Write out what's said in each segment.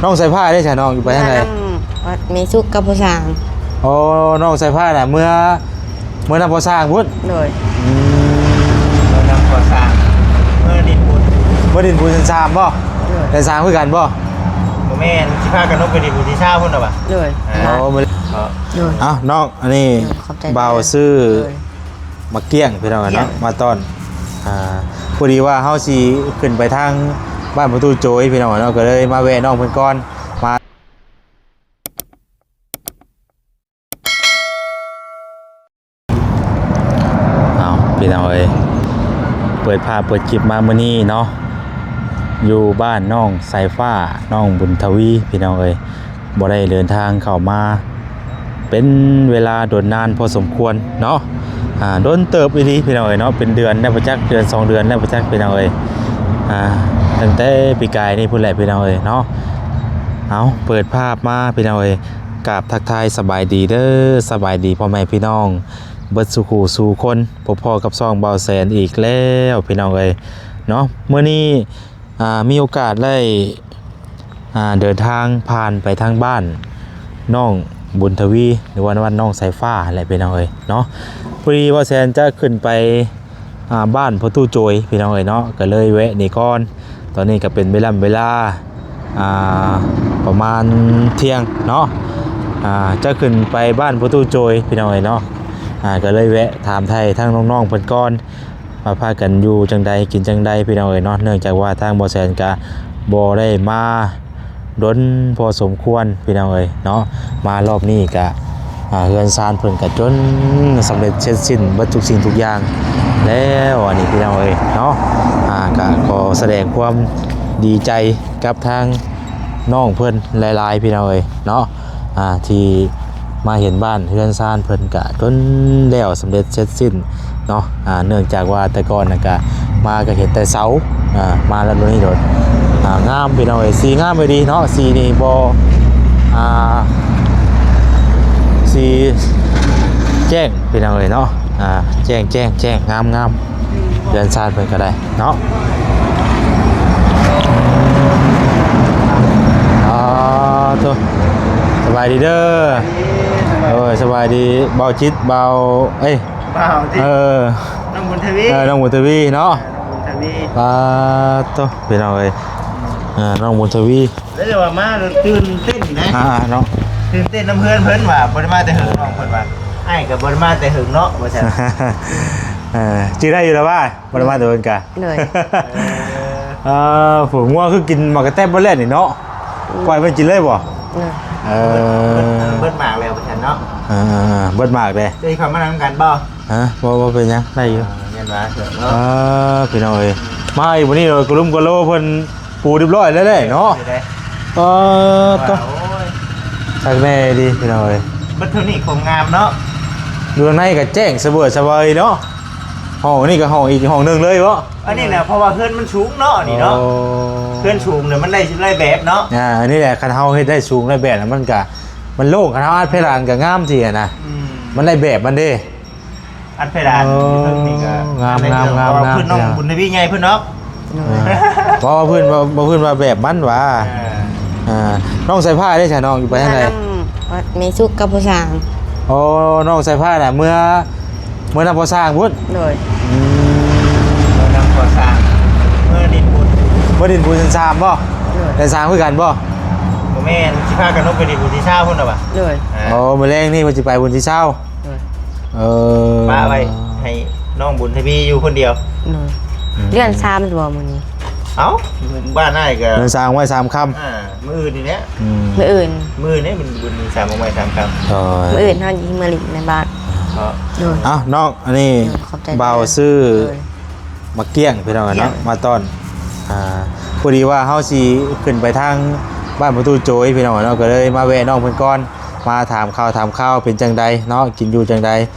ນ້ອງສາຍຟ້າເດ້ຊະ ນ້ອງຢູ່ໄປທາງໃດ? ເມືອນຳແມ່ສຸກກັບພໍ່ຊ່າງ. ໂອ້ ນ້ອງສາຍຟ້ານະ ເມືອ ເມືອນຳພໍ່ຊ່າງພຸ້ນ. ໂດຍ. ອືມ ເມືອນຳພໍ່ຊ່າງ ເມືອຫຼິ້ນບຸນ ເມືອຫຼິ້ນບຸນຊັ້ນສາມບໍ່? ໂດຍ. ຊັ້ນສາມຄືກັນບໍ່? ບໍ່ແມ່ນ ຊິພາກັນລົງໄປຫຼິ້ນບຸນທີຊາວພຸ້ນນະຫວາ? ໂດຍ. ໂອ້ ໂດຍ. ເອົ້າ ນ້ອງ ອັນນີ້ ໂດຍ ຂອບໃຈ ບ່າວຊື້ ໂດຍ ໝາກກ້ຽງພີ່ນ້ອງເອີຍເນາະ ກ້ຽງ ມາຕ້ອນ. ອ່າ ພໍດີວ່າເຮົາຊິຂຶ້ນໄປທາງບ້ານປະຕູໂຈຍພີ່ນ້ອງເອີຍເນາະ ກໍເລີຍມາແວະນ້ອງເພິ່ນກ່ອນ ມາ ເອົາ ພີ່ນ້ອງເອີຍ ເປີດພາບເປີດຄລິບມາມື້ນີ້ເນາະ ຢູ່ບ້ານນ້ອງສາຍຟ້າ ນ້ອງບຸນທະວີ ພີ່ນ້ອງເອີຍ. ບໍ່ໄດ້ເດີນທາງເຂົ້າມາເປັນເວລາດົນນານພໍສົມຄວນເນາະ ອ່າ ດົນເຕີບອີ່ຫຼີພີ່ນ້ອງເອີຍເນາະ ເປັນເດືອນແລ້ວບໍ່ຈັກ ເດືອນສອງເດືອນແລ້ວບໍ່ຈັກພີ່ນ້ອງເອີຍ ອ່າ ຕັ້ງແຕ່ປີກາຍນີ້ພຸ້ນແຫຼະພີ່ນ້ອງເອີຍເນາະ. ເອົາ ເປີດພາບມາພີ່ນ້ອງເອີຍ ກາບທັກທາຍສະບາຍດີເດີ ສະບາຍດີພໍ່ແມ່ພີ່ນ້ອງເບິດສູ່ຄູ່ສູ່ຄົນ ພົບພໍ້ກັບຊ່ອງບ່າວແສນອີກແລ້ວພີ່ນ້ອງເອີຍເນາະ. ມື້ນີ້ ອ່າ ມີໂອກາດໄດ້ ອ່າ ເດີນທາງຜ່ານໄປທາງບ້ານນ້ອງບຸນທະວີ ຫຼືວ່າບ້ານນ້ອງສາຍຟ້າຫັ້ນແຫຼະພີ່ນ້ອງເອີຍເນາະ. ພໍດີວ່າແສນຈະຂຶ້ນໄປ ອ່າ ບ້ານພໍ່ຕູ້ໂຈຍພີ່ນ້ອງເອີຍເນາະ ກໍເລີຍແວະນີ້ກ່ອນ. ຕອນນີ້ກໍເປັນເວລາ ເວລາ ອ່າ ປະມານທ່ຽງເນາະ ອ່າ ຈະຂຶ້ນໄປບ້ານພໍ່ຕູ້ໂຈຍພີ່ນ້ອງເອີຍເນາະ ອ່າ ກໍເລີຍແວະຖາມໄຖ່ທາງນ້ອງໆເພິ່ນກ່ອນ ວ່າພາກັນຢູ່ຈັ່ງໃດກິນຈັ່ງໃດພີ່ນ້ອງເອີຍເນາະ. ເນື່ອງຈາກວ່າທາງບໍ່ແສນກະບໍ່ໄດ້ມາດົນພໍສົມຄວນພີ່ນ້ອງເອີຍເນາະ ມາລອບນີ້ກະ ອ່າ ເຮືອນຊານເພິ່ນກະຈົນສຳເລັດເສັດສິ້ນເບິດທຸກສິ່ງທຸກຢ່າງແລ້ວ ອັນນີ້ພີ່ນ້ອງເອີຍເນາະ. ອ່າ ກະຂໍສະແດງຄວາມດີໃຈກັບທາງນ້ອງເພິ່ນຫຼາຍໆ ພີ່ນ້ອງເອີຍເນາະ ອ່າ ທີ່ມາເຫັນບ້ານເຮືອນຊານເພິ່ນກະຈົນແລ້ວສຳເລັດເສັດສິ້ນເນາະ. ອ່າ ເນື່ອງຈາກວ່າແຕ່ກ່ອນນັ້ນກະມາກະເຫັນແຕ່ເສົາ ອ່າ ມາແລ້ວໂດນນີ້ໂດນ ອ່າ ງາມພີ່ນ້ອງເອີຍ ສີງາມອີ່ຫຼີເນາະ. ສີນີ້ບໍ່ ອ່າ ສີແຈ້ງພີ່ນ້ອງເອີຍເນາະ ອ່າ ແຈ້ງໆ ງາມໆ ເຮືອນຊານເພິ່ນກະໄດ້ ເນາະ. ອໍ ໂຕ ສະບາຍດີເດີ. ໂອ້ຍ ສະບາຍດີ ບ່າວຈິດ ບ່າວ ເອີຍ ບ່າວຈິດ ເອີ ນ້ອງບຸນທະວີ ເອີ ນ້ອງບຸນທະວີເນາະ ນ້ອງບຸນທະວີ. ປາດໂຕ ພີ່ນ້ອງເອີຍ ເອີ ນ້ອງບຸນທະວີ ແລ້ວວ່າມາຕື່ນເຕັ້ນນະ ອ່າ ເນາະ ຕື່ນເຕັ້ນນຳເພື່ອນເພິ່ນວ່າ ບໍ່ໄດ້ມາແຕ່ເຫິງ ນ້ອງເພິ່ນວ່າ ອ້າຍກໍບໍ່ໄດ້ມາແຕ່ເຫິງເນາະ ວ່າຊັ້ນ. ເອີ ຈື່ໄດ້ຢູ່ລະວ່າ ບໍ່ໄດ້ມາແຕ່ເພິ່ນກະ ໂດຍ ເອີ ຜູ້ງົວຄືກິນໝາກກະແຕັບເບິດແລ້ວນີ້ເນາະ ອືມ ປ່ອຍເພິ່ນກິນເລີຍບໍ່? ໂດຍ ເອີ ເບິດ ເບິດໝາກແລ້ວວ່າຊັ້ນເນາະ ເອີ ເບິດໝາກເດ້. ເຈົ້າຊິເຂົ້າມານຳກັນບໍ່? ຮະ ບໍ່ ບໍ່ເປັນຫຍັງ ໄດ້ຢູ່ ເອີ ແມ່ນວ່າເນາະ ເອີ ພີ່ນ້ອງເອີຍ ມາອີກມື້ນີ້ ກະລຸມກະໂລເພິ່ນ ປູຮຽບຮ້ອຍແລ້ວເດ້ເນາະ ເອີ ໂຕ ໂອ້ຍ ຄັກແນ່ດີພີ່ນ້ອງເອີຍ ເບິດເທົ່ານີ້ຄວາມງາມເນາະ ຢູ່ຂ້າງໃນກໍແຈ້ງສະເບີດສະເບີຍເນາະ ຫ້ອງນີ້ກໍຫ້ອງອີກຫ້ອງໜຶ່ງເລີຍເບາະ ອັນນີ້ນະ ເພາະວ່າເຮືອນມັນສູງເນາະ ອັນນີ້ເນາະ ໂອ້ ເຮືອນສູງນະ ມັນໄດ້ ໄດ້ແບບເນາະ ອ່າ ອັນນີ້ແຫຼະ ຄັນເຮົາເຮັດໄດ້ສູງໄດ້ແບບນະ ມັນກໍ ມັນໂລ່ງ ຄັນເຮົາອັດເພດານກໍງາມທີ່ຫັ້ນນະ ອືມ ມັນໄດ້ແບບມັນເດ້. ອັດເພດານ ໂອ້ ຢູ່ເທິງນີ້ກໍງາມ ງາມ ງາມ ງາມ ເພິ່ນ ນ້ອງບຸນທະວີໃຫຍ່ເພິ່ນເນາະ ເອີ ເວົ້າເພິ່ນ ເວົ້າເພິ່ນວ່າແບບມັນຫວາ ເອີ ເອີ ນ້ອງສາຍຟ້າເດ້ຊະ ນ້ອງຢູ່ໄປທາງໃດ? ມານຳແມ່ສຸກກັບພໍ່ຊ່າງ ໂອ້ ນ້ອງສາຍຟ້ານະ ເມືອ ເມືອນຳພໍ່ຊ່າງພຸ້ນ ໂດຍ ອືມ ເມືອນຳພໍ່ຊ່າງ ເມືອຫຼິ້ນບຸນ ເມືອຫຼິ້ນບຸນຊັ້ນສາມບໍ່? ໂດຍ ຊັ້ນສາມຄືກັນບໍ່? ບໍ່ແມ່ນ ຊິພາກັນລົງໄປຫຼິ້ນບຸນທີຊາວພຸ້ນນະຫວາ? ໂດຍ ອ່າ ໂອ້ ມື້ແລງນີ້ເພິ່ນຊິໄປບຸນທີຊາວ ໂດຍ ເອີ ປະໄວ້ໃຫ້ນ້ອງບຸນທະວີຢູ່ຄົນດຽວ ໂດຍ ອືມ ເດືອນສາມບໍ່ມື້ນີ້? ເອົ້າ ບ້ານອ້າຍກໍເດືອນສາມໄວ້ສາມຄ່ຳ ອ່າ ມື້ອື່ນນີ້ແຫຼະ ອືມ ມື້ອື່ນ ມື້ນີ້ມັນບຸນສາມໄວ້ສາມຄ່ຳ ໂດຍ ມື້ອື່ນເຮົາຊິມາຫຼິ້ນໃນບ້ານ ເນາະ ໂດຍ ເອົ້າ ນ້ອງ ອັນນີ້ ໂດຍ ຂອບໃຈ ບ່າວຊື້ ໂດຍ ໝາກກ້ຽງພີ່ນ້ອງເນາະ ກ້ຽງ ມາຕ້ອນ ອ່າ ພໍດີວ່າເຮົາຊິຂຶ້ນໄປທາງບ້ານປະຕູໂຈຍພີ່ນ້ອງເນາະ ກໍເລີຍມາແວະນ້ອງເພິ່ນກ່ອນ ມາຖາມຂ່າວຖາມຄາວເປັນຈັ່ງໃດເນາະ ກິນຢູ່ຈັ່ງໃດ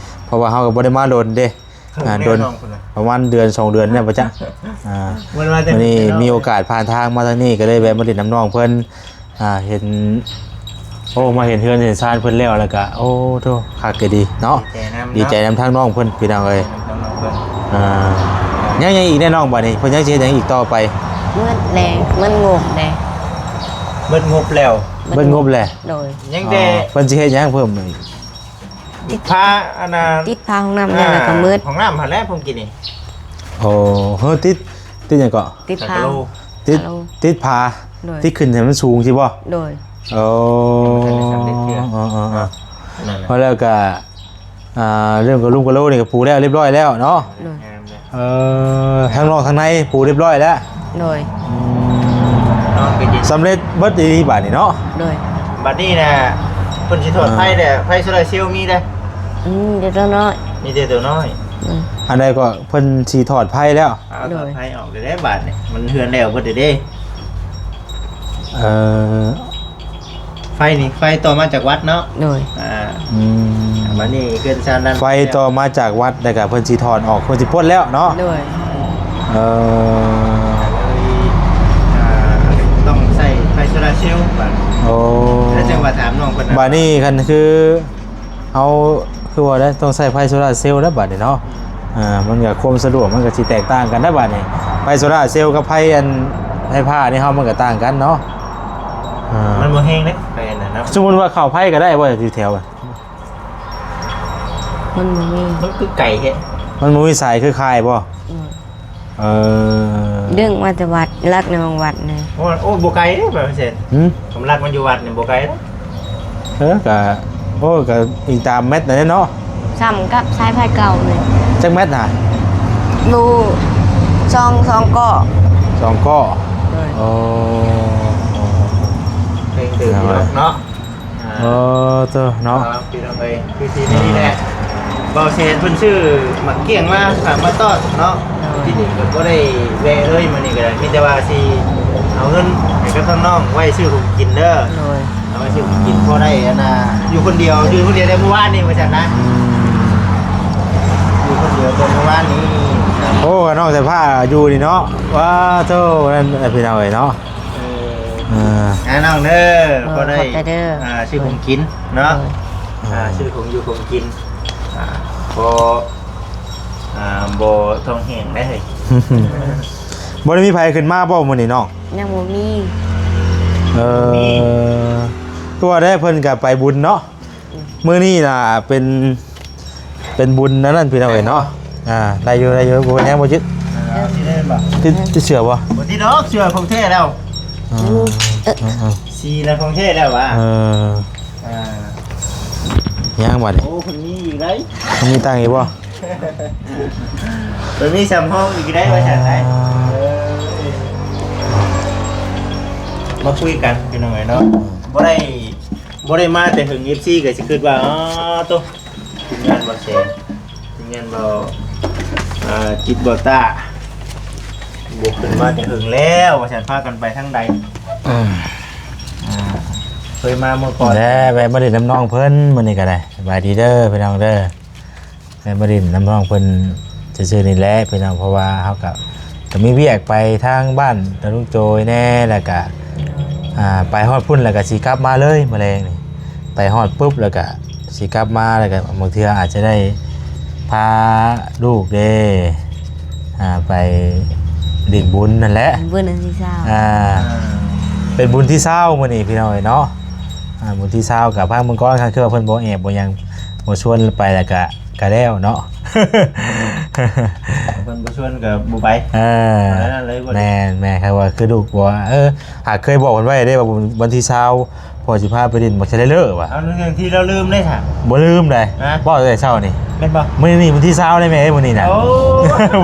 ເພາະວ່າເຮົາກໍບໍ່ໄດ້ມາດົນເດ້ ອ່າ ດົນ ປະມານເດືອນສອງເດືອນແລ້ວບໍ່ຈັກ ອ່າ ມື້ນີ້ມີໂອກາດຜ່ານທາງມາທາງນີ້ ກໍເລີຍແວະມາຫຼິ້ນນຳນ້ອງເພິ່ນ ອ່າ ເຫັນ ໂອ້ ມາເຫັນເຮືອນເຫັນຊານເພິ່ນແລ້ວ ແລ້ວກະ ໂອ້ ໂທ້ ຄັກກະດີເນາະ ດີໃຈນຳ ດີໃຈນຳທາງນ້ອງເພິ່ນພີ່ນ້ອງເອີຍ ອ່າ ຍັງ ຍັງອີກແນ່ນ້ອງ ບາດນີ້ເພິ່ນຍັງຊິເຮັດຫຍັງອີກຕໍ່ໄປ? ເໝິດແລ້ວ ເໝິດງົບແລ້ວ ເບິດງົບແລ້ວ. ເບິດງົບແລ້ວ. ໂດຍ. ຍັງແຕ່ ອໍ ເພິ່ນຊິເຮັດຫຍັງເພີ່ມອີກ? ຕິດຝາ ອັນນ່າ ຕິດຝາຫ້ອງນ້ຳ ອ່າ ແລ້ວກໍໝົດ. ຫ້ອງນ້ຳຫັ້ນແຫຼະ ເພິ່ນກິນນີ້. ໂອ້ ເຮີ ຕິດ ຕິດຫຍັງເກາະ? ຕິດຝາ ຕິດ ຝາໂລ ຕິດ ຕິດຝາ. ໂດຍ. ຕິດຂຶ້ນໃຫ້ມັນສູງຊີ້ບໍ່? ໂດຍ. ໂອ້ ມັນທັນໄດ້ສຳເລັດເທື່ອ. ເອີໆໆ. ນັ້ນແຫຼະ. ພໍແລ້ວກໍ ອ່າ ເລື່ອງກະລຸງກະໂລນີ້ກໍປູແລ້ວ ຮຽບຮ້ອຍແລ້ວເນາະ. ໂດຍ. ງາມແລ້ວ. ເອີ ທາງນອກທາງໃນປູຮຽບຮ້ອຍແລ້ວ. ໂດຍ. ອືມ ເນາະ ກໍຈະ ສຳເລັດເບິດອີ່ຫຼີບາດນີ້ເນາະ. ໂດຍ. ບາດນີ້ນະ ເພິ່ນຊິຖອດ ອ່າ ໄຟແລ້ວ ໄຟໂຊລາເຊວມີເດ້. ອືມ ມີແຕ່ຕົວນ້ອຍ ມີແຕ່ຕົວນ້ອຍ. ໂດຍ. ອັນໃດກໍເພິ່ນຊິຖອດໄຟແລ້ວ. ເອົາ ໂດຍ ຖອດໄຟອອກແລ້ວເດ້ບາດນີ້ ມັນເຮືອນແລ້ວເບິດເດ້. ເອີ ໄຟນີ້ ໄຟຕໍ່ມາຈາກວັດເນາະ. ໂດຍ. ອ່າ ອືມ ບາດນີ້ເຮືອນຊານນັ້ນ ໄຟຕໍ່ມາຈາກວັດ ແລ້ວກໍເພິ່ນຊິຖອນອອກ ເພິ່ນຊິປົດແລ້ວເນາະ. ໂດຍ. ເອີ ກໍເລີຍ ອ່າ ຕ້ອງໃຊ້ໄຟໂຊລາເຊວບາດ. ໂອ້ ແລ້ວຈັ່ງວ່າຖາມນ້ອງເພິ່ນ ບາດນີ້ຄັນຄື ເຮົາຄືວ່າໄດ້ ຕ້ອງໃຊ້ໄຟໂຊລາເຊວແລ້ວບາດນີ້ເນາະ. ອືມ ອ່າ ມັນກໍຄວາມສະດວກມັນກໍຊິແຕກຕ່າງກັນໄດ໋ບາດນີ້. ໄຟໂຊລາເຊວກັບໄຟອັນ ໄຟຟ້ານີ້ເຮົາ ມັນກໍຕ່າງກັນເນາະ. ອ່າ ມັນບໍ່ແຮງເດ້ ໄຟອັນນັ້ນເນາະ. ສົມມຸດວ່າເຂົ້າໄຟກໍໄດ້ບໍ່ ຢູ່ແຖວ? ມັນບໍ່ມີ. ມັນຄືໄກແທ້. ມັນບໍ່ມີສາຍເຄືອຂ່າຍບໍ່? ອືມ. ເອີ ດຶງມາແຕ່ວັດ ຫຼັກໃນຫ້ອງວັດນີ້. ໂອ້ ໂອ້ ບໍ່ໄກເດ້ ປະມານເຊັ່ນ ຫື? ຄຳລັກມັນຢູ່ວັດນີ້ບໍ່ໄກເດ້. ເອີ ກະ ໂອ້ ກະອີງຕາມແມັດນັ້ນແຫຼະເນາະ. ສ່ຳກັບສາຍໄຟເກົ່ານີ້. ຈັກແມັດຫະ? ຢູ່ສອງ ສອງກໍ ສອງກໍ. ໂດຍ. ໂອ້ ເພງຕື່ມຢູ່ດອກເນາະ. ອ່າ ເອີ ເຕີເນາະ ເອີ ພີ່ນ້ອງເອີຍ ຄືຊິມີນີ້ແຫຼະ ອ່າ ບ່າວແສນເພິ່ນຊື້ໝາກກ້ຽງມາຝາກມາຕ້ອນເນາະ. ໂດຍ. ທີ່ນີ້ກໍບໍ່ໄດ້ແວະເລີຍ ມື້ນີ້ກໍໄດ້ ມີແຕ່ວ່າຊິເອົາເງິນໃຫ້ກັບທາງນ້ອງໄວ້ຊື້ຂອງກິນເດີ. ໂດຍ. ເອົາໄວ້ຊື້ຂອງກິນ ພໍໄດ້ອັນນ່າ ຢູ່ຄົນດຽວ ຢູ່ຄົນດຽວແຕ່ມື້ວານນີ້ວ່າຊັ້ນນະ. ອືມ ຢູ່ຄົນດຽວແຕ່ມື້ວານນີ້. ໂອ້ ນ້ອງສາຍຟ້າຢູ່ນີ້ເນາະ ວ້າໂທ້ ນັ້ນ ພີ່ນ້ອງເອີຍເນາະ. ເອີ ອ່າ ອ່າ ນ້ອງເດີ ໂດຍ ພໍໄດ້ ຂອບໃຈເດີ ອ່າ ຊື້ຂອງກິນເນາະ. ໂດຍ. ອ່າ ຊື້ຂອງຢູ່ຂອງກິນ ອ່າ ພໍ ອ່າ ບໍ່ທ້ອງແຫ້ງໄດ້ເຮີ້ຍ. ບໍ່ໄດ້ມີໃຜຂຶ້ນມາບໍ່ມື້ນີ້ນ້ອງ? ຍັງບໍ່ມີ. ເອີ ຄືວ່າໄດ້ ເພິ່ນກໍໄປບຸນເນາະ. ອືມ ມື້ນີ້ນະເປັນ ເປັນບຸນນັ້ນ ພີ່ນ້ອງເອີຍເນາະ. ອ່າ ໄດ້ຢູ່ ໄດ້ຢູ່ ບໍ່ເປັນຫຍັງ ບໍ່ຈິດ. ອ່າ ຊິໄດ້ບໍ່? ຕິດ ຕິດເສື້ອບໍ່? ບໍ່ຕິດດອກ ເສື້ອຂອງແທ້ແລ້ວ. ອ່າ ເອີ ອ່າ ອ່າ ສີລະຂອງແທ້ແລ້ວຫວາ. ເອີ ອ່າ ຍັງບັດນີ້. ໂອ້ ເພິ່ນມີອີກໄດ໋. ເພິ່ນມີຕັ້ງອີກບໍ່? ເພິ່ນມີສຳຮອງອີກໄດ໋ ວ່າຊັ້ນໄດ໋. ອ່າ ເອີ ມາຄຸຍກັນ ພີ່ນ້ອງເອີຍເນາະ. ບໍ່ໄດ້ ບໍ່ໄດ້ມາແຕ່ເຖິງ ເອັຟຊີ ກໍຊິຄິດວ່າ ອໍ ໂຕ ທີມງານບໍ່ແຊງ ທີມງານບໍ່ ອ່າ ຈິດບໍ່ຕາ ບໍ່ຂຶ້ນມາແຕ່ເຖິງແລ້ວ ວ່າຊັ້ນ ພາກັນໄປທາງໃດ. ອືມ ອ່າ ເຄີຍມາເມື່ອກ່ອນ ແລະ ແວະມາຫຼິ້ນນຳນ້ອງເພິ່ນມື້ນີ້ກໍໄດ້. ສະບາຍດີເດີ ພີ່ນ້ອງເດີ. ແມ່ນມາຫຼິ້ນນຳນ້ອງເພິ່ນຊື່ໆນີ້ແຫຼະພີ່ນ້ອງ ເພາະວ່າເຮົາກະ ກະມີວຽກໄປທາງບ້ານຕາລຸງໂຈຍແດ່ ແລ້ວກະ ອ່າ ໄປຮອດພຸ້ນແລ້ວກະຊິກັບມາເລີຍມື້ແລງນີ້. ໄປຮອດປຶບແລ້ວກະຊິກັບມາ ແລ້ວກະບາງເທື່ອອາດຈະໄດ້ພາລູກເດ້ ອ່າ ໄປຫຼິ້ນບຸນນັ້ນແຫຼະ ບຸນອັນທີຊາວ ອ່າ ເປັນບຸນທີຊາວມື້ນີ້ພີ່ນ້ອງເອີຍເນາະ. ອ່າ ບຸນທີຊາວກະພັງເບິ່ງກ່ອນ ຄັນຄືວ່າເພິ່ນບໍ່ແອບບໍ່ຫຍັງ ບໍ່ຊວນໄປແລ້ວກະ ກະແລ້ວເນາະ. ເພິ່ນບໍ່ຊວນກໍບໍ່ໄປ. ເອີ ເອົາແນວນັ້ນເລີຍ. ແມ່ນໆ ຄັນວ່າຄືລູກບໍ່ວ່າ ເອີ ຫາກເຄີຍບອກເພິ່ນໄວ້ເດ້ວ່າ ວັນທີຊາວພໍ່ຊິພາໄປຫຼິ້ນບັກຊະເລເລີວ່າ. ເອົາເລື່ອງທີ່ລາວລືມເດ້ຊະ. ບໍ່ລືມໃດ໋. ຮະ? ເວົ້າແຕ່ເຊົ້ານີ້. ແມ່ນບໍ່? ມື້ນີ້ວັນທີຊາວເດ້ແມ່ເອີຍ ມື້ນີ້ນະ. ໂອ້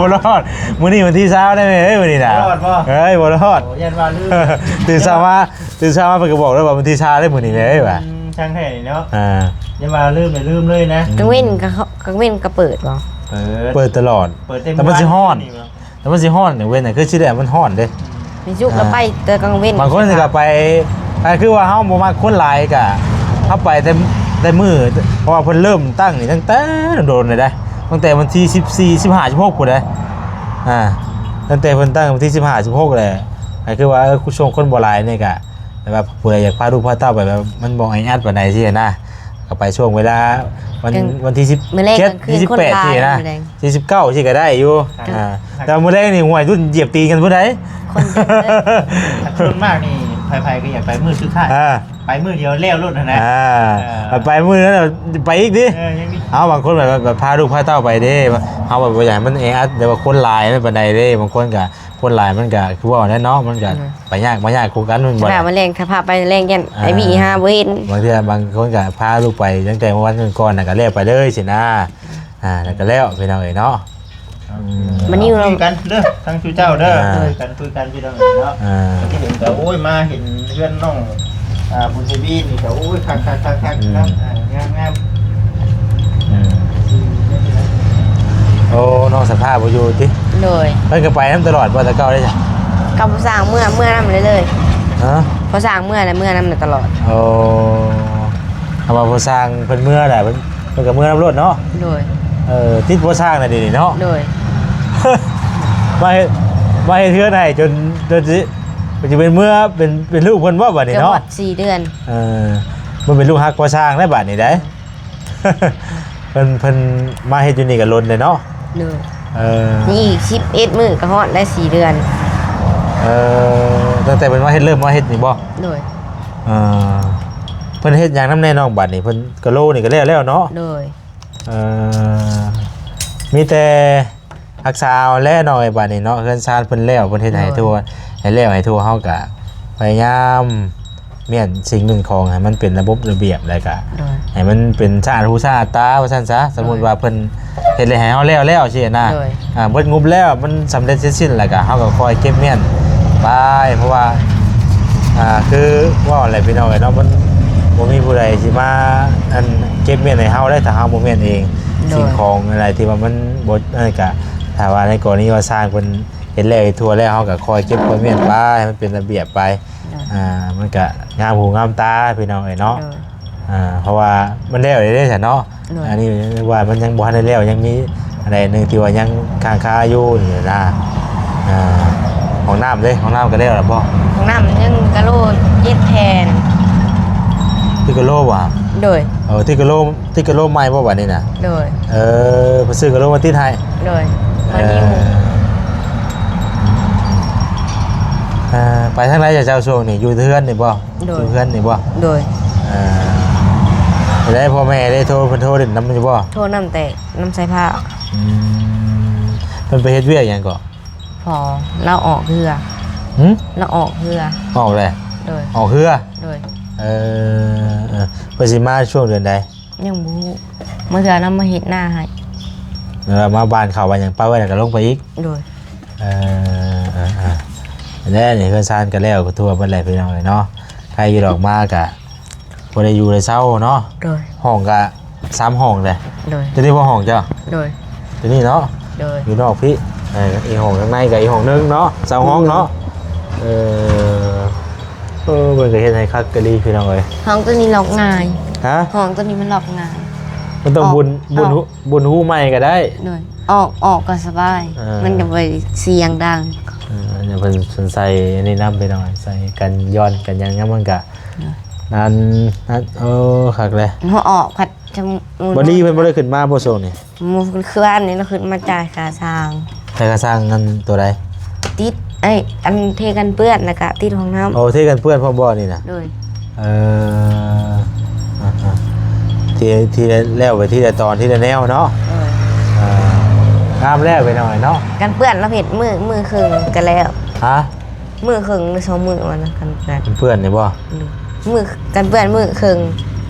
ບໍ່ລອດ. ມື້ນີ້ວັນທີຊາວເດ້ແມ່ເອີຍ ມື້ນີ້ນະ. ບໍ່ລອດບໍ່? ເອີຍ ບໍ່ລອດ. ໂອ້ ຢ້ານວ່າລືມ. ຕື່ນເຊົ້າມາ ຕື່ນເຊົ້າມາເພິ່ນກໍບອກເລີຍວ່າ ວັນທີຊາວເດ້ມື້ນີ້ແມ່ເອີຍວ່າ. ອືມ ຊ່າງແທ້ນີ້ເນາະ. ອ່າ ຢ່າວ່າລືມເລີຍ ລືມເລີຍນະ. ກາງເວັນກໍ ກາງເວັນກໍເປີດບໍ່? ເປີດ ເປີດຕະຫຼອດ. ເປີດແຕ່ ແຕ່ມັນຊິຮ້ອນ ແຕ່ມັນຊິຮ້ອນ ກາງເວັນນະ ຄືຊິແດດມັນຮ້ອນເດ້. ມີຈຸກກໍໄປແຕ່ກາງເວັນ. ບາງຄົນກໍໄປ ກໍຄືວ່າເຮົາບໍ່ມັກຄົນຫຼາຍ ກໍເຮົາໄປແຕ່ ແຕ່ມື້ ເພາະວ່າເພິ່ນເລີ່ມຕັ້ງນີ້ຕັ້ງແຕ່ດົນໆເລີຍເດ້ ຕັ້ງແຕ່ວັນທີສິບສີ່ ສິບຫ້າ ສິບຫົກພຸ້ນເດ້. ອ່າ ຕັ້ງແຕ່ເພິ່ນຕັ້ງວັນທີສິບຫ້າ ສິບຫົກແຫຼະ ກໍຄືວ່າ ເອີ ຊ່ວງຄົນບໍ່ຫຼາຍນີ້ກໍ ແບບວ່າຜູ້ໃດຢາກພາລູກພາເຕົ້າໄປ ແບບມັນບໍ່ແອອັດປານໃດຊີ້ນະ ກໍໄປຊ່ວງເວລາວັນ ກາງ ວັນທີສິບເຈັດ ມື້ແລງກາງຄືນ ທີສິບແປດ ຄົນຫຼາຍ ຊີ້ນະ ມື້ແລງ ທີສິບເກົ້າ ຊີ້ກໍໄດ້ຢູ່. ອ່າ ແຕ່ມື້ແລງນີ້ ຫ້ວຍ ລຸ້ນຢຽບຕີນກັນພຸ້ນໃດ໋. ຄົນເຕັມເລີຍ. ສ່ວນມາກນີ້ ໃຜໆກໍຢາກໄປມື້ສຸດທ້າຍ ອ່າ ໄປມື້ດຽວແລ້ວໂລດຫັ້ນນະ ອ່າ ເອີ ໄປມື້ນັ້ນໄປອີກຕິ ເອີ ຍັງມີ ເອົາ ບາງຄົນແບບ ແບບພາລູກພາເຕົ້າໄປເດ້ ເຮົາແບບບໍ່ຢາກໃຫ້ມັນແອອັດ ແຕ່ວ່າຄົນຫຼາຍມັນປານໃດເດ້ ບາງຄົນກໍ ຄົນຫຼາຍມັນກໍຄືເວົ້າແຫຼະເນາະ ມັນກໍ ອືມ ໄປຍາກມາຍາກຄືກັນ ມັນບໍ່ ຂະໜາດວ່າແລ່ນຖ້າພາໄປແລ່ນຢ້ານ ອ່າ ໄອ້ວີຫາບໍ່ເຫັນ ບາງເທື່ອບາງຄົນກໍພາລູກໄປຕັ້ງແຕ່ມື້ວັນກ່ອນໆ ແລ້ວກໍແລ້ວໄປເລີຍຊີ້ນະ ອ່າ ແລ້ວກໍແລ້ວ ພີ່ນ້ອງເອີຍເນາະ ອືມ ມານີ້ເນາະ ຄຸຍກັນເດີ ທັງຊຸເຈົ້າເດີ ອ່າ ຄຸຍກັນ ຄຸຍກັນ ພີ່ນ້ອງເອີຍເນາະ ອ່າ ທີ່ເຫັນກໍ ໂອ້ຍ ມາເຫັນເຮືອນນ້ອງ ອ່າ ບຸນທະວີນີ້ກໍ ໂອ້ຍ ຄັກໆໆໆ ອືມ ງາມໆ ອືມ ໂອ້ ນ້ອງສະພາບໍ່ຢູ່ຕິ ໂດຍ ເພິ່ນກໍໄປນຳຕະຫຼອດບໍ່ ແຕ່ເກົ່າເດ້ ກັບພໍ່ຊ່າງເມືອ ເມືອນຳເລີຍ ຮະ ພໍ່ຊ່າງເມືອແລ້ວ ເມືອນຳຕະຫຼອດ ໂອ້ ເພາະວ່າພໍ່ຊ່າງເພິ່ນເມືອແຫຼະ ເພິ່ນ ເພິ່ນກໍເມືອນຳໂລດເນາະ ໂດຍ ເອີ ຕິດພໍ່ຊ່າງນະດຽວນີ້ເນາະ ໂດຍ ມາເຮັດ ມາເຮັດເຮືອນໃຫ້ຈົນ ຈົນຊິ ຈົນຊິເປັນເມືອ ເປັນ ເປັນລູກເພິ່ນບໍ່ບາດນີ້ເນາະ ຈະຮອດສີ່ເດືອນ ເອີ ມັນເປັນລູກຮັກພໍ່ຊ່າງແລ້ວບາດນີ້ໄດ໋ ເພິ່ນ ເພິ່ນມາເຮັດຢູ່ນີ້ກໍດົນແລ້ວເນາະ ໂດຍ ເອີ ນີ້ອີກສິບເອັດມື້ກໍຮອດໄດ້ສີ່ເດືອນ ເອີ ຕັ້ງແຕ່ເພິ່ນມາເຮັດ ເລີ່ມມາເຮັດນີ້ບໍ່ ໂດຍ ເອີ ເພິ່ນເຮັດຫຍັງນຳແດ່ນ້ອງບາດນີ້ ເພິ່ນກະໂລນີ້ກໍແລ້ວແລ້ວເນາະ ໂດຍ ເອີ ມີແຕ່ຮັກສາເອົາແຫຼະນ້ອງເອີຍ ບາດນີ້ເນາະ ເຮືອນຊານເພິ່ນແລ້ວ ເພິ່ນເຮັດໃຫ້ ໂດຍ ທົ່ວ ໃຫ້ແລ້ວໃຫ້ທົ່ວ ເຮົາກະພະຍາຍາມ ມ້ຽນສິ່ງໜຶ່ງຂອງໃຫ້ມັນເປັນລະບົບລະບຽບ ແລ້ວກະ ໂດຍ ໃຫ້ມັນເປັນສະອາດຫູສະອາດຕາວ່າຊັ້ນຊະ ໂດຍ ສົມມຸດວ່າເພິ່ນເຮັດແລ້ວໃຫ້ເຮົາແລ້ວແລ້ວຊີ້ນະ ໂດຍ ອ່າ ເບິດງົບແລ້ວ ມັນສຳເລັດເສັດສິ້ນ ແລ້ວກະເຮົາກໍຄ່ອຍເກັບມ້ຽນໄປ ເພາະວ່າ ອ່າ ຄືເວົ້າແຫຼະພີ່ນ້ອງເອີຍເນາະ ມັນບໍ່ມີຜູ້ໃດຊິມາ ອັນ ເກັບມ້ຽນໃຫ້ເຮົາໄດ້ ຖ້າເຮົາບໍ່ມ້ຽນເອງ ໂດຍ ສິ່ງຂອງອະໄລທີ່ວ່າມັນບໍ່ ອັນນັ້ນກະ ຖ້າວ່າໃນກໍລະນີວ່າຊ່າງເພິ່ນເຮັດແລ້ວເຮັດທົ່ວແລ້ວ ເຮົາກໍຄ່ອຍເກັບຄ່ອຍມ້ຽນໄປ ໃຫ້ມັນເປັນລະບຽບໄປ ໂດຍ ອ່າ ມັນກະງາມຫູງາມຕາພີ່ນ້ອງເອີຍເນາະ ໂດຍ ອ່າ ເພາະວ່າມັນແລ້ວແລ້ວເດ້ຊະເນາະ ໂດຍ ອັນນີ້ວ່າມັນຍັງບໍ່ທັນໄດ້ແລ້ວ ຍັງມີອັນໃດໜຶ່ງທີ່ວ່າຍັງຄ້າງຄາຢູ່ນີ້ນະ ອ່າ ຫ້ອງນ້ຳເດ້ ຫ້ອງນ້ຳກໍແລ້ວແລ້ວບໍ່? ຫ້ອງນ້ຳຍັງກະໂລເຈັດແຜ່ນ ຕິດກະໂລບໍ່? ໂດຍ ເອີ ຕິດກະໂລ ຕິດກະໂລໃໝ່ບໍ່ບາດນີ້ນະ? ໂດຍ ເອີ ເພິ່ນຊື້ກະໂລມາຕິດໃຫ້ ໂດຍ ເອີ ມາຍິ້ວ ອ່າ ໄປທາງໃດເຈົ້າຊ່ວງນີ້ ຢູ່ເຮືອນນີ້ບໍ່? ໂດຍ ຢູ່ເຮືອນນີ້ບໍ່? ໂດຍ ເອີ ໄດ້ ພໍ່ແມ່ໄດ້ໂທ ເພິ່ນໂທຫຼິ້ນນຳຢູ່ບໍ່? ໂທນຳແຕ່ນຳສາຍຟ້າ ອືມ ເພິ່ນໄປເຮັດວຽກຫຍັງເກາະ? ພໍລາວອອກເຮືອ ຫື? ລາວອອກເຮືອ ອອກແລ້ວ? ໂດຍ ອອກເຮືອ? ໂດຍ ເອີ ເອີ ເພິ່ນຊິມາຊ່ວງເດືອນໃດ? ຍັງບໍ່ຮູ້ ບາງເທື່ອນຳມາເຮັດນາໃຫ້ ແລ້ວມາບ້ານເຂົາວ່າຫຍັງ ປະໄວ້ແລ້ວກໍລົງໄປອີກ ໂດຍ ເອີ ເອີ ເອີ ແລ້ວນີ້ເຮືອນຊານກໍແລ້ວກໍທົ່ວເບິດແລ້ວພີ່ນ້ອງເອີຍເນາະ ໃຜຢູ່ດອກມາກະບໍ່ໄດ້ຢູ່ໄດ້ເຊົາເນາະ ໂດຍ ຫ້ອງກະສາມຫ້ອງແຫຼະ ໂດຍ ຕົວນີ້ບໍ່ຫ້ອງເຈົ້າ? ໂດຍ ຕົວນີ້ເນາະ ໂດຍ ຢູ່ນອກພີ້ ເອີ ອີກຫ້ອງຂ້າງໃນກະອີກຫ້ອງໜຶ່ງເນາະ ສອງຫ້ອງເນາະ ເອີ ເອີ ເພິ່ນກໍເຮັດໃຫ້ຄັກກະລີພີ່ນ້ອງເອີຍ ຫ້ອງຕົວນີ້ລັອກງ່າຍ ຮະ? ຫ້ອງຕົວນີ້ມັນລັອກງ່າຍ ມັນຕ້ອງ ອອກ ບຸນ ບຸນ ອອກ ຫູ ບຸນຫູໃໝ່ກໍໄດ້ ໂດຍ ອອກ ອອກກໍສະບາຍ ເອີ ມັນກໍບໍ່ໄດ້ສຽງດັງ ເອີ ອັນນີ້ເພິ່ນ ເພິ່ນໃສ່ອັນນີ້ນຳພີ່ນ້ອງ ໃສ່ກັນຍ້ອນກັນຫຍັງນຳ ມັນກະ ໂດຍ ນັ້ນ ນັ້ນ ໂອ້ ຄັກເລີຍ ເຮົາອອກພັດ ຈະ ບໍ່ດີເພິ່ນບໍ່ໄດ້ຂຶ້ນມາບໍ່ຊ່ວງນີ້? ມື້ຄືວານນີ້ລາວຂຶ້ນມາຈ່າຍຄ່າຊ່າງ ຈ່າຍຄ່າຊ່າງອັນໂຕໃດ? ຕິດ ເອີຍ ອັນເທກັນເປື້ອນ ແລ້ວກະຕິດຫ້ອງນ້ຳ ໂອ້ ເທກັນເປື້ອນພ້ອມບໍ່ນີ້ນະ? ໂດຍ ເອີ ອ່າໆ ທີ່ ທີ່ແລ້ວໄປທີລະຕອນທີລະແນວເນາະ ໂດຍ ເອີ ງາມແລ້ວໄປໜ້ອຍເນາະ ກັນເປື້ອນລາວເຮັດມື້ ມື້ເຄິ່ງກະແລ້ວ ຮະ? ມື້ເຄິ່ງຫຼືສອງມື້ວ່ານະ ກັນເປື້ອນ ກັນເປື້ອນນີ້ບໍ່? ອືມ ມື້ກັນເປື້ອນມື້ເຄິ່ງ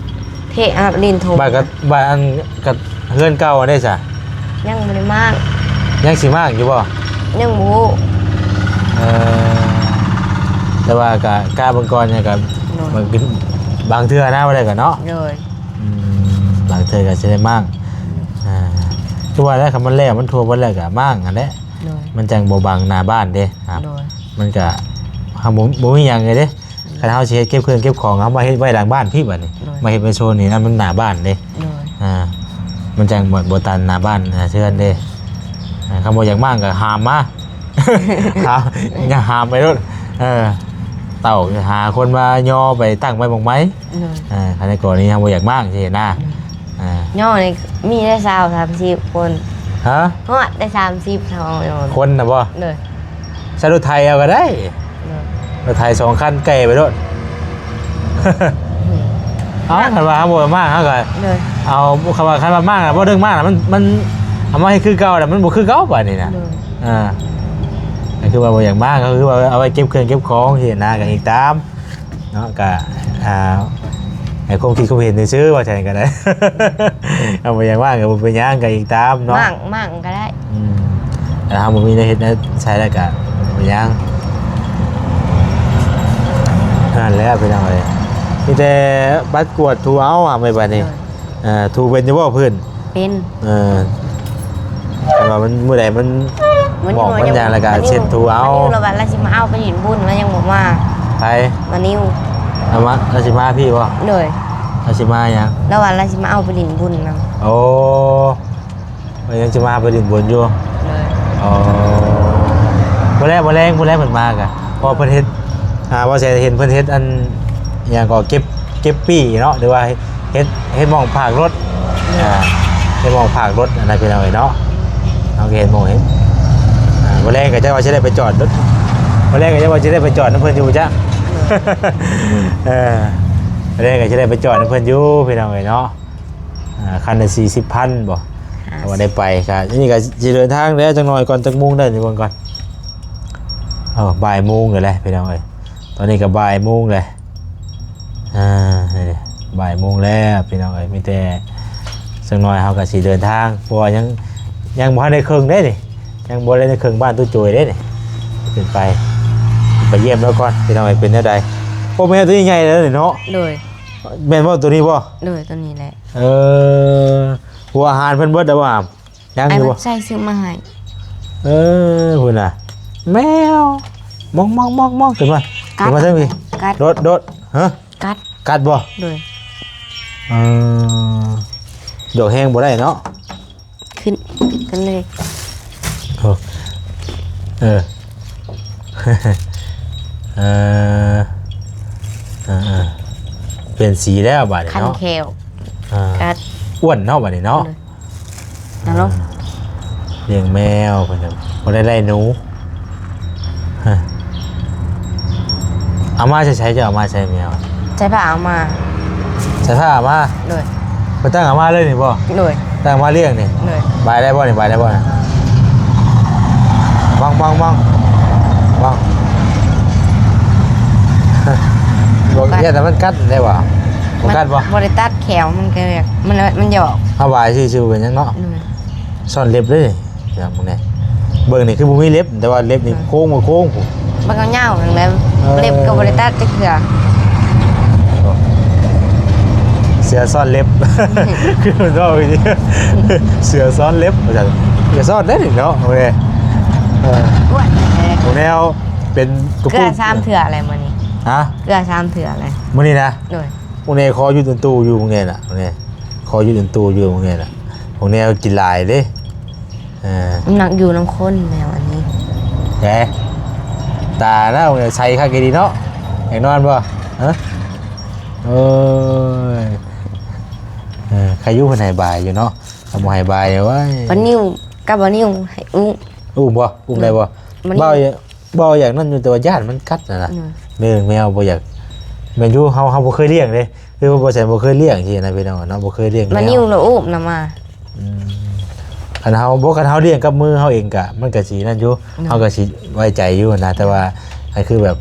ເທອາບລິນໂທ ບາດກັບ ບາດອັນກັບເຮືອນເກົ່າອັນໃດຊະ? ຍັງບໍ່ໄດ້ມ້າງ ຍັງຊິມ້າງຢູ່ບໍ່? ຍັງບໍ່ຮູ້ ເອີ ແຕ່ວ່າກະ ກະເບິ່ງກ່ອນຫຍັງກະ ໂດຍ ບາງ ບາງເທື່ອນະ ບໍ່ໄດ້ກະເນາະ ໂດຍ ອືມ ບາງເທື່ອກະຊິໄດ້ມ້າງ ອ່າ ຄືວ່າແຫຼະ ຄັນມັນແລ້ວ ມັນທົ່ວເບິດແລ້ວກະມ້າງຫັ້ນແຫຼະ ໂດຍ ມັນຈັ່ງບໍ່ບັງໜ້າບ້ານເດ້ ໂດຍ ມັນກະ ເຮົາບໍ່ ບໍ່ມີຫຍັງເລີຍເດ້ ໂດຍ ຄັນເຮົາຊິເຮັດເກັບເຄື່ອງເກັບຂອງ ເຮົາມາເຮັດໄວ້ຫຼັງບ້ານພີ້ບາດນີ້ ໂດຍ ມາເຮັດໄວ້ໂຊນນີ້ນະ ມັນໜ້າບ້ານເດ້ ໂດຍ ອ່າ ມັນຈັ່ງບໍ່ ບໍ່ຕັນໜ້າບ້ານ ອ່າ ເຮືອນເດ້ ອ່າ ຄັນບໍ່ຢາກມ້າງກໍຫາມມາ ຫາມ ຢ່າຫາມໄປໂລດ ເອີ ເຕົ້າຫາຄົນມາຍໍໄປຕັ້ງໄວ້ໝ່ອງໃໝ່ ໂດຍ ອ່າ ຄັນໃນກໍລະນີເຮົາບໍ່ຢາກມ້າງຊີ້ນະ ໂດຍ ອ່າ ຍໍນີ້ມີໄດ້ຊາວສາມສິບຄົນ ຮະ? ຮອດໄດ້ສາມສິບ ເຮົາເອົາ ຄົນນະບໍ່? ໂດຍ ໃຊ້ລົດໄຖເອົາກໍໄດ້ ໂດຍ ລົດໄຖສອງຄັນແກ່ໄປໂລດ. ເອົ້າ ຄັນວ່າເຮົາບໍ່ມາເຮົາກໍ ໂດຍ ເອົາ ຄັນວ່າ ຄັນວ່າມາບໍ່ດຶງມາ ມັນ ມັນເອົາມາເຮັດຄືເກົ່າແລ້ວ ມັນບໍ່ຄືເກົ່າບາດນີ້ນະ. ໂດຍ ອ່າ ກໍຄືວ່າບໍ່ຢາກມາ ກໍຄືວ່າເອົາໄວ້ເກັບເຄື່ອງເກັບຂອງຊີ້ນະ ກໍອີກຕາມ ເນາະ ກະ ອ່າ ໃຫ້ຄວາມຄິດຄວາມເຫັນຊື່ໆ ວ່າຊັ້ນກໍໄດ້. ເອົາ ບໍ່ຢາກວ່າກໍບໍ່ເປັນຫຍັງ ກໍອີກຕາມເນາະ ໝັ້ງ ໝັ້ງກໍໄດ້. ອືມ ຖ້າເຮົາບໍ່ມີແນວເຮັດແນວໃຊ້ແລ້ວກໍບໍ່ເປັນຫຍັງ. ນັ້ນແຫຼະພີ່ນ້ອງເອີຍ ມີແຕ່ບັດກວດຖູເອົາ ອາ ໄວ້ບາດນີ້. ໂດຍ ເອີ ຖູເປັນຢູ່ບໍ່ພື້ນ? ເປັນ ເອີ ຄັນວ່າມັນ ມື້ໃດມັນໝອກມັນຫຍັງແລ້ວກໍເຊັດຖູເອົາ. ລາວວ່າລາວຊິມາເອົາໄປຫຼິ້ນບຸນ ລາວຍັງບໍ່ມາ. ໃຜ? ມານິວ. ລາວມາ ລາວຊິມາພີ້ບໍ່? ໂດຍ ລາວຊິມາຫຍັງ? ລາວວ່າລາວຊິມາເອົາໄປຫຼິ້ນບຸນນຳ. ໂອ້ ລາວຍັງຊິມາໄປຫຼິ້ນບຸນຢູ່. ໂດຍ ອໍ ມື້ແລງ ມື້ແລງ ມື້ແລງເພິ່ນມາກະ ເພາະເພິ່ນເຮັດ ອ່າ ບໍ່ແຊເຫັນເພິ່ນເຮັດອັນຫຍັງກໍເກັບ ເກັບປີ້ເນາະ ຫຼືວ່າເຮັດ ເຮັດໝ່ອງພາກລົດ. ໂດຍ ອ່າ ເຮັດໝ່ອງພາກລົດ ອັນນັ້ນພີ່ນ້ອງເອີຍເນາະ. ເຮົາກໍເຮັດໝ່ອງເຮັດ ອ່າ ມື້ແລງກໍຈັກວ່າຊິໄດ້ໄປຈອດ ມື້ແລງກໍຈັກວ່າຊິໄດ້ໄປຈອດນຳເພິ່ນຢູ່ຈັກ. ໂດຍ ເອີ ມື້ແລງກໍຊິໄດ້ໄປຈອດນຳເພິ່ນຢູ່ພີ່ນ້ອງເອີຍເນາະ. ອ່າ ຄັນລະສີ່ສິບພັນບໍ່? ຫ້າສິບ ກໍວ່າໄດ້ໄປ. ກໍອັນນີ້ກໍຊິເດີນທາງແລ້ວຈັກໜ່ອຍກ່ອນ ຈັກໂມງແລ້ວ ນີ້ເບິ່ງກ່ອນ. ເອີ ບ່າຍໂມງແລ້ວແຫຼະພີ່ນ້ອງເອີຍ ຕອນນີ້ກໍບ່າຍໂມງແລ້ວ. ອ່າ ນີ້ ບ່າຍໂມງແລ້ວພີ່ນ້ອງເອີຍ ມີແຕ່ຈັກໜ່ອຍເຮົາກໍຊິເດີນທາງ ເພາະວ່າຍັງ ຍັງບໍ່ທັນໄດ້ເຄິ່ງເດ້ນີ້ ຍັງບໍ່ໄດ້ເຄິ່ງບ້ານຕູ້ໂຈຍເດ້ນີ້. ຂຶ້ນໄປ ໄປຢ້ຽມລາວກ່ອນພີ່ນ້ອງເອີຍ ເປັນແນວໃດ. ໂອ້ ແມ່ນໂຕນີ້ໃຫຍ່ແລ້ວນີ້ເນາະ. ໂດຍ ແມ່ນບໍ່ ໂຕນີ້ບໍ່? ໂດຍ ໂຕນີ້ແຫຼະ. ເອີ ຫົວອາຫານເພິ່ນເບິດແລ້ວບໍ່? ຍັງຢູ່ບໍ່? ອ້າຍວັນໄຊຊື້ມາໃຫ້. ເອີ ພຸ້ນນະ ແມວ ມອງໆໆໆ ຂຶ້ນມາ ຂຶ້ນມາເທິງພີ້. ກັດ ໂດດ ໂດດ. ຮະ? ກັດ ກັດບໍ່? ໂດຍ ເອີ ຢອກແຮງບໍ່ໄດ້ເນາະ. ຂຶ້ນ ຂຶ້ນເລີຍ. ໂອ້ ເອີ ເອີ ເອີ ເປັນສີແລ້ວບາດນີ້ເນາະ. ຄັນແຂ້ວ ອ່າ ກັດ ອ້ວນເນາະບາດນີ້ເນາະ. ໂດຍ ເອົາລົງ ລ້ຽງແມວເພິ່ນ ບໍ່ໄດ້ໄລ່ໜູ. ຮະ ເອົາມາໃສ ເຈົ້າເອົາມາໃສແມວ? ໃສ່ຜ້າເອົາມາ. ໃສ່ຜ້າເອົາມາ? ໂດຍ ເພິ່ນຕັ້ງເອົາມາເລີຍນີ້ບໍ່? ໂດຍ ຕັ້ງເອົາມາລ້ຽງນີ້. ໂດຍ ບາຍໄດ້ບໍ່ນີ້? ບາຍໄດ້ບໍ່? ມອງໆໆ ມອງ ບໍ່ ຢ້ານແຕ່ມັນກັດໄດ້ບໍ່? ບໍ່ກັດບໍ່? ບໍ່ໄດ້ຕັດແຂ້ວ ມັນກໍແບບ ມັນ ມັນຢອກ. ເຮົາບາຍຊື່ໆ ເປັນຫຍັງເນາະ. ໂດຍ ສ້ອນເລັບເດ້ ເບິ່ງນີ້ ເບິ່ງນີ້ຄືບໍ່ມີເລັບ ແຕ່ວ່າເລັບນີ້ໂຄ້ງມາໂຄ້ງພຸ້ນ ມັນກໍຍາວຫັ້ນແຫຼະ. ເອີ ເລັບກໍບໍ່ໄດ້ຕັດຈັກເທື່ອ. ເສືອຊ້ອນເລັບ ຄືມັນເວົ້າຢູ່ນີ້ ເສືອຊ້ອນເລັບວ່າຊັ້ນ. ເສືອຊ້ອນເລັບເນາະ ໂອເຄ. ເອີ ແນວເປັນກະປຸ້ງ ເກືອສາມເທື່ອແລ້ວມື້ນີ້. ຮະ? ເກືອສາມເທື່ອແລ້ວມື້ນີ້ນະ. ໂດຍ ພວກນີ້ຂໍຢູ່ຕົ້ນຕູ້ຢູ່ພວກນີ້ນະ ພວກນີ້ຂໍຢູ່ຕົ້ນຕູ້ຢູ່ພວກນີ້ນະ. ພວກແນວກິນຫຼາຍເດ້. ເອີ ມັນມັກຢູ່ນຳຄົນແນວອັນນີ້. ແດ ຕາລາວໃສຄັກອີ່ຫຼີເນາະ. ຢາກນອນບໍ່? ຮະ? ໂອ້ຍ ເອີ ໃຄຢູ່ເພິ່ນໃຫ້ບາຍຢູ່ເນາະ. ຖ້າບໍ່ໃຫ້ບາຍ ໂອ້ຍ ປານິວກັບປານິວໃຫ້ອຸ້ມ. ອຸ້ມບໍ່? ອຸ້ມໄດ້ບໍ່? ປານິວ ເວົ້າ ເວົ້າຢາກນັ້ນຢູ່ ແຕ່ວ່າຢ້ານມັນກັດຫັ້ນນະ. ໂດຍ ແມ່ນ ແມວບໍ່ຢາກ ແມ່ນຢູ່ ເຮົາ ເຮົາບໍ່ເຄີຍລ້ຽງເດ້ ຄືວ່າບໍ່ແຊນບໍ່ເຄີຍລ້ຽງຊີ້ນະພີ່ນ້ອງເນາະ ບໍ່ເຄີຍລ້ຽງແມວ. ມານິວລະອຸ້ມນຳມາ. ອືມ ຄັນເຮົາ ບໍ່ ຄັນເຮົາລ້ຽງກັບມືເຮົາເອງກະ ມັນກະຊິນັ້ນຢູ່. ໂດຍ ເຮົາກະຊິໄວ້ໃຈຢູ່ນະ ແຕ່ວ່າ ໂດຍ ອັນຄືແບບ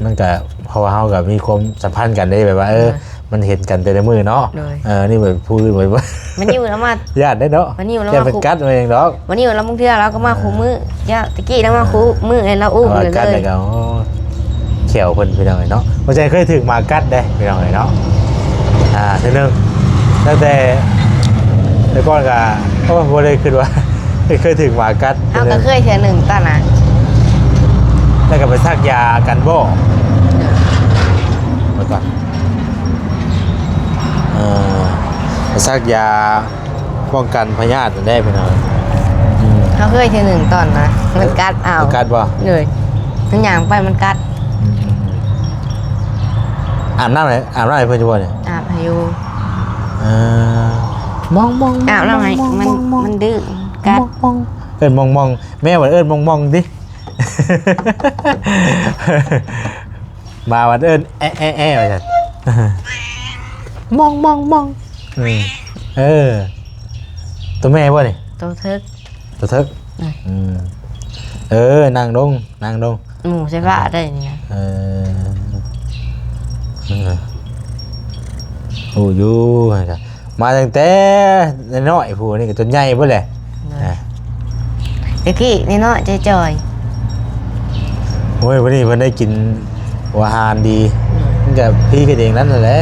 ມັນກະ ເພາະວ່າເຮົາກະມີຄວາມສຳພັນກັນເດ້ ແບບວ່າ ເອີ ໂດຍ ມັນເຫັນກັນແຕ່ລະມື້ເນາະ. ໂດຍ ເອີ ນີ້ແບບຜູ້ອື່ນ ມັນຢູ່ລະມາ ຢ້ານເດ້ເນາະ. ມັນຢູ່ລະມາ ຢ້ານມັນກັດ ມັນຫຍັງດອກ. ມັນຢູ່ລະ ບາງເທື່ອລາວກໍມາ ເອີ ຄູ່ມື້. ເຈົ້າ ຕະກີ້ລາວມາຄູ່ມື້ ເອີ ລາວອຸ້ມເລີຍ. ກັດແລ້ວກໍ ໂອ້ ແຂ້ວເພິ່ນພີ່ນ້ອງເອີຍເນາະ. ບໍ່ໃຊ່ເຄີຍຖືກໝາກັດເດ້ພີ່ນ້ອງເອີຍເນາະ. ອ່າ ເທື່ອໜຶ່ງ ຕັ້ງແຕ່ ແຕ່ກ່ອນກໍ ໂອ້ ບໍ່ໄດ້ຄິດວ່າ ເຄີຍຖືກໝາກັດ. ເຮົາກໍເຄີຍເທື່ອໜຶ່ງຕອນນັ້ນ. ແລ້ວກໍໄປສັກຢາກັນບໍ່? ເອີ ມາກ່ອນ ເອີ ໄປສັກຢາ ປ້ອງກັນພະຍາດນັ້ນແຫຼະພີ່ນ້ອງ. ອືມ ເຮົາເຄີຍເທື່ອໜຶ່ງຕອນນະ ມັນກັດເອົາ. ມັນກັດບໍ່? ໂດຍ ມັນຍ່າງໄປມັນກັດ. ອືມ ອາບນ້ຳໃຫ້ ອາບນ້ຳໃຫ້ເພິ່ນຢູ່ບໍ່ນີ້? ອາບໃຫ້ຢູ່. ເອີ ມອງໆ ອາບນ້ຳໃຫ້ ມັນ ມັນດື້ກັດ. ເອີ້ນມອງໆ ແມ່ວ່າເອີ້ນມອງໆຕິ. ໝາມັນເອີ້ນແອະໆໆ ວ່າຊັ້ນ ມອງໆໆ ເອີ ເອີ ໂຕແມ່ບໍ່ນີ້? ໂຕເຖິກ ໂຕເຖິກ ອືມ ອືມ ເອີ ນັ່ງລົງ ນັ່ງລົງ ໝູ່ໃສ່ຜ້າໄດ້ນີ້ນະ ເອີ ເອີ ຮູ້ຢູ່ ມາຕັ້ງແຕ່ນ້ອຍໆ ຜູ້ນີ້ກໍຈົນໃຫຍ່ພຸ້ນແຫຼະ ໂດຍ ອ່າ ແຕ່ກີ້ນ້ອຍໆ ຈ່ອຍໆ ໂອ້ຍ ມື້ນີ້ເພິ່ນໄດ້ກິນ ໂອ ອາຫານດີ ໂດຍ ມັນກະພີກັນເອງນັ້ນແຫຼະ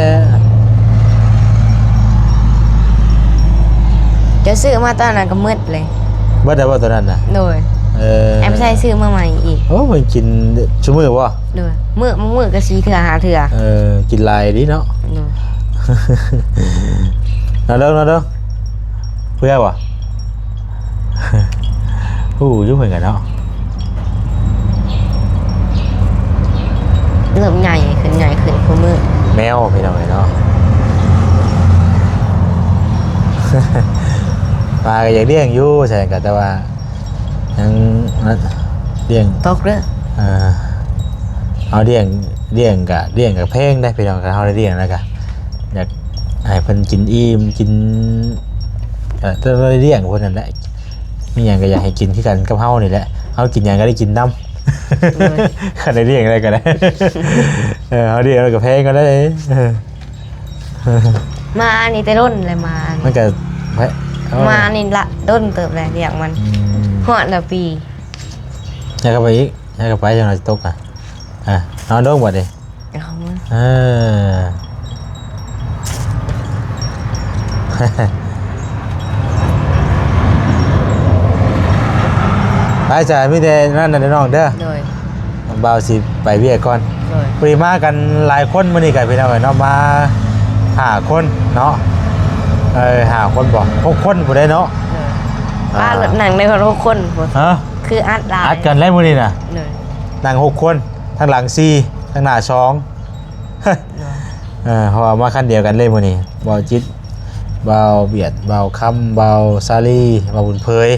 ເຈົ້າຊື້ມາຕອນນັ້ນກໍໝົດເລີຍ ເບິດແລ້ວບໍ່ຕອນນັ້ນນະ? ໂດຍ ເອີ ແອມໃຊ້ຊື້ມາໃໝ່ອີກ ໂອ້ ມັນກິນຊຸມື້ບໍ່? ໂດຍ ມື້ ບາງມື້ກໍສີ່ເທື່ອຫ້າເທື່ອ ເອີ ກິນຫຼາຍດີເນາະ ໂດຍ ເອົາເດີ ເອົາເດີ ເພື່ອບໍ່? ຮູ້ຢູ່ເພິ່ນກັນເນາະ ເລີ່ມໃຫຍ່ຂຶ້ນ ໃຫຍ່ຂຶ້ນຄູ່ມື້ ແມວພີ່ນ້ອງເອີຍເນາະ ປາກໍຢາກລ້ຽງຢູ່ ແຕ່ກໍ ແຕ່ວ່າຍັງລ້ຽງ ຕົກເດີ ອ່າ ເຮົາລ້ຽງ ລ້ຽງກະ ລ້ຽງກະແພງເດ້ພີ່ນ້ອງ ຄັນເຮົາໄດ້ລ້ຽງແລ້ວກະ ຢາກໃຫ້ເພິ່ນກິນອີ່ມ ກິນ ກະຕ້ອງໄດ້ລ້ຽງເພິ່ນນັ້ນແຫຼະ ມີຫຍັງກໍຢາກໃຫ້ກິນຄືກັນກັບເຮົານີ້ແຫຼະ ເຮົາກິນຫຍັງກໍໄດ້ກິນນຳ ໂດຍ ຄັນໄດ້ລ້ຽງໄດ້ກໍໄດ້ ເອີ ເຮົາລ້ຽງແລ້ວກໍແພງກໍໄດ້ ເອີ ມານີ້ແຕ່ດົນແລ້ວ ມານີ້ ມັນກໍ ມານີ້ລະດົນເຕີບແລ້ວລ້ຽງມັນ ອືມ ຮອດລະປີ ໃຫ້ເຂົ້າໄປອີກ ໃຫ້ເຂົ້າໄປ ຈັ່ງໜ້ອຍຊິຕົກ ອ່າ ນອນລົງບັດນີ້ ເອົາມາ ເອີ ໄປຈ້າ ມີແຕ່ນັ້ນນະນ້ອງເດີ ໂດຍ ບ່າວຊິໄປວຽກກ່ອນ ໂດຍ ພໍດີມາກັນຫຼາຍຄົນມື້ນີ້ກະພີ່ນ້ອງເອີຍເນາະ ມາຫ້າຄົນເນາະ ເອີ ຫ້າຄົນບໍ່ ຫົກຄົນພຸ້ນເດ້ເນາະ ໂດຍ ອ່າ ປາລົດນັ່ງໄດ້ຫົກຄົນພຸ້ນ ຮະ ຄືອັດຫຼາຍ ອັດກັນແລ້ວມື້ນີ້ນະ ໂດຍ ນັ່ງຫົກຄົນ ທາງຫຼັງສີ່ ທາງໜ້າສອງ ເອີ ເພາະວ່າມາຄັນດຽວກັນເລີຍມື້ນີ້ ບ່າວຈິດ ບ່າວບຽດ ບ່າວຄຳ ບ່າວສາລີ ບ່າວບຸນເຜີຍ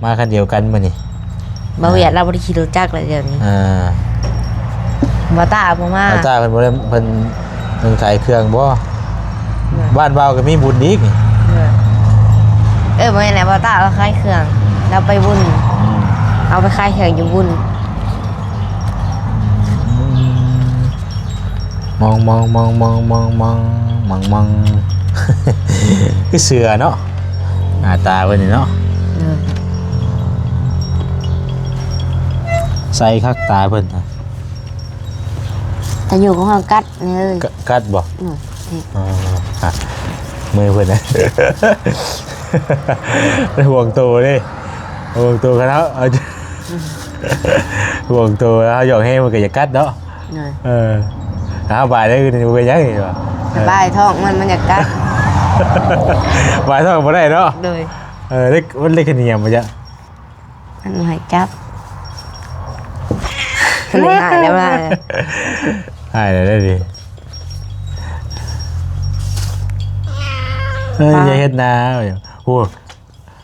ມາຄັນດຽວກັນມື້ນີ້ ບ່າວບຽດລາວບໍ່ໄດ້ຂີ່ລົດຈັກແລ້ວດຽວນີ້ ອ່າ ບ່າວຕາບໍ່ມາ ບ່າວຕາເພິ່ນບໍ່ໄດ້ ເພິ່ນ ເພິ່ນຂາຍເຄື່ອງບໍ່ ແມ່ນ ບ້ານບ່າວກໍມີບຸນອີກ ເອີ ເອີ ບໍ່ແມ່ນແຫຼະ ບ່າວຕາລາວຂາຍເຄື່ອງ ລາວໄປບຸນ ອືມ ເອົາໄປຂາຍເຄື່ອງຢູ່ບຸນ ອືມ ມອງ ມອງ ມອງ ມອງ ມອງ ມອງ ມອງ ມອງ ຄືເສືອເນາະ ໜ້າຕາເພິ່ນນີ້ເນາະ ເອີ ໃສຄັກຕາເພິ່ນ ຕາຢູ່ຂອງເຮົາກັດເລີຍ ກະ ກັດບໍ່? ອືມ ອໍ ອ່ະ ມືເພິ່ນນະ ເປັນຫ່ວງໂຕເດ້ ຫ່ວງໂຕຄັນເຮົາ ເອົາ ອືມ ຫ່ວງໂຕ ເຮົາຢອກແຮງມັນກໍຢາກກັດເນາະ ໂດຍ ເອີ ເຮົາບາຍໄດ້ອື່ນບໍ່ເປັນຫຍັງນີ້ວ່າ ເອີ ບາຍທ້ອງມັນ ມັນຢາກກັດ ບາຍທ້ອງບໍ່ໄດ້ເນາະ ໂດຍ ເອີ ເລັກ ມັນເລັກຂະໜຽມບໍ່ຈະ ມັນບໍ່ໃຫ້ຈັບ ມັນເລີຍຫາຍແລ້ວວ່າ ຫາຍແລ້ວເດ້ ເອີ ອ່າ ຢ່າເຮັດນາ ໂອ້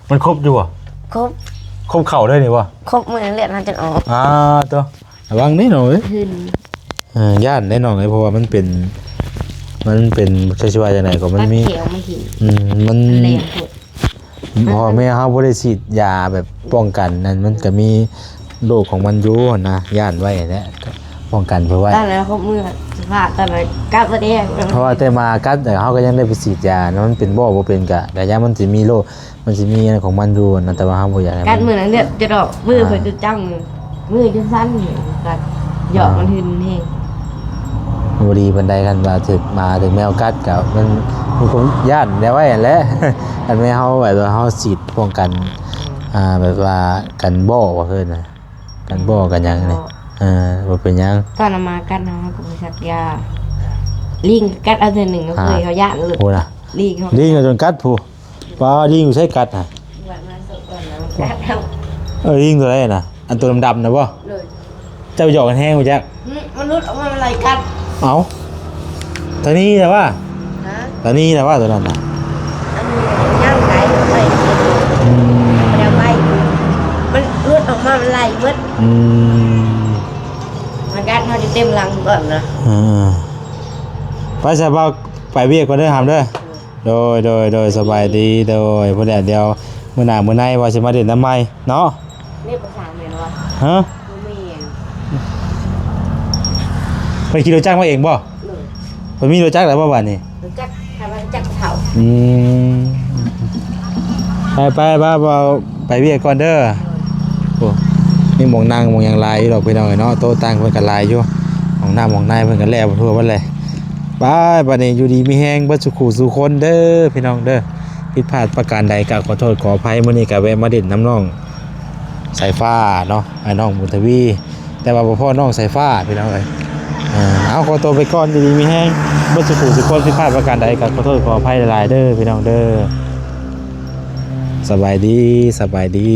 ມັນຄົບຢູ່ບໍ່? ຄົບ ຄົບເຂົ້າເລີຍນີ້ບໍ່? ຄົບ ມື້ເລືອດມັນຈັ່ງອອກ ອ່າ ໂຕ ລະວັງເດ້ນ້ອງເອີຍ ຫຶ່ນ ເອີ ຢ້ານເດ້ນ້ອງເອີຍ ເພາະວ່າມັນເປັນ ມັນເປັນ ຈັກຊິວ່າຈັ່ງໃດກໍ ມັນມີ ຕັດແຂວມາຖິ້ມ ອືມ ມັນ ມັນແຫຼມໂພດ ພໍ່ແມ່ເຮົາບໍ່ໄດ້ສີດຢາແບບປ້ອງກັນນັ້ນ ມັນກໍມີໂລກຂອງມັນຢູ່ຫັ້ນນະ ຢ້ານໄວ້ຫັ້ນແຫຼະ ປ້ອງກັນເພື່ອໄວ້ ຕອນນັ້ນຄົບມື້ ສະພາບຕອນນັ້ນກັດບໍ່ໄດ້ ເພາະວ່າແຕ່ໝາກັດ ເຮົາກໍຍັງໄດ້ໄປສີດຢານະ ມັນເປັນບໍ່ ບໍ່ເປັນກະ ກະຢ້ານມັນຊິມີໂລກ ມັນຊິມີອັນຂອງມັນຢູ່ນະ ແຕ່ວ່າເຮົາບໍ່ຢາກໃຫ້ ກັດມື້ນັ້ນເລືອດຈະອອກ ມື ອ່າ ຂ້ອຍຈົນຈ້ຳ ມືຈົນສັ່ນ ກັດ ຢອກມັນຫຶ່ນແຮງ ບໍ່ດີປານໃດ ຄັນວ່າຖືກໝາຖືກແມວກັດກະ ມັນ ມັນຄົງຢ້ານແນວໄວ້ຫັ້ນແຫຼະ ຄັນແມ່ນເຮົາແບບວ່າເຮົາສີດປ້ອງກັນ ອ່າ ແບບວ່າກັນບໍ່ວ່າເອີ້ນນະ ກັນບໍ່ກັນຫຍັງນີ້ ເອີ ບໍ່ເປັນຫຍັງ ຕອນເອົາມາກັດເຮົາ ເຮົາກໍບໍ່ສັກຢາ ລີງກັດເອົາເທື່ອໜຶ່ງ ເຮົາເຄີຍ ອ່າ ເຮົາຢ້ານເລີຍ ໂອ້ນະ ລີງເຮົາ ລີງເອົາຈົນກັດພຸ້ນ ປາ ລີງຢູ່ໃສກັດຫັ້ນ ເອີ ລີງຕົວໃດນະ ອັນຕົວດຳໆນະບໍ່? ໂດຍ ເຈົ້າຢອກກັນແຮງບໍ່ຈັກ ຫຶ ມັນຫຼຸດອອກມາ ມັນໄລ່ກັດ ເອົ້າ ຕານີ້ລະວ່າ ຮະ ຕານີ້ລະວ່າຕົວນັ້ນນະ ອັນນີ້ຍັງໄດ້ໄປ ອືມ ບໍ່ໄດ້ໄປ ມັນຫຼຸດອອກມາ ມັນໄລ່ ອືມ ມັນກັດເຮົາຈະເຕັມຫຼັງກ່ອນນະ. ເອີ ໄປຊະ ບ່າວໄປວຽກກ່ອນເດີ ຫຳເດີ. ໂດຍ ໂດຍ ໂດຍ ສະບາຍດີ. ໂດຍ ພຸ້ນແຫຼະ ດຽວມື້ໜ້າມື້ໃນວ່າຊິມາຫຼິ້ນນຳໃໝ່ເນາະ. ນີ້ພາສາແມ່ນບໍ່? ຮະ? ບໍ່ແມ່ນ. ເພິ່ນຂີ່ລົດຈັກມາເອງບໍ່? ໂດຍ. ເພິ່ນມີລົດຈັກແລ້ວບໍ່ບາດນີ້? ລົດຈັກ ຖ້າວ່າຈັກເຖົ້າ. ອືມ ໄປໆ ບ່າວ ບ່າວໄປວຽກກ່ອນເດີ. ໂອ້ ມີໝ່ອງນັ່ງໝ່ອງຫຍັງຫຼາຍຢູ່ດອກພີ່ນ້ອງເອີຍເນາະ. ໂຕະຕັ່ງເພິ່ນກໍຫຼາຍຢູ່ ຫ້ອງນ້ຳຫ້ອງໃນເພິ່ນກໍແລ້ວທົ່ວເບິດແຫຼະ. ໄປ ບາດນີ້ຢູ່ດີມີແຮງເບິດສູ່ຄູ່ສູ່ຄົນເດີພີ່ນ້ອງເດີ. ຜິດພາດປະການໃດກໍຂໍໂທດຂໍອະໄພ. ມື້ນີ້ກໍແວະມາຫຼິ້ນນຳນ້ອງສາຍຟ້າເນາະ ອ້າຍນ້ອງບຸນທະວີ ແຕ່ວ່າບໍ່ພໍ້ນ້ອງສາຍຟ້າພີ່ນ້ອງເອີຍ. ເອົາ ຂໍຕົວໄປກ່ອນ ຢູ່ດີມີແຮງເບິດສູ່ຄູ່ສູ່ຄົນ. ຜິດພາດປະການໃດກໍຂໍໂທດຂໍອະໄພຫຼາຍໆເດີພີ່ນ້ອງເດີ. ສະບາຍດີ ສະບາຍດີ.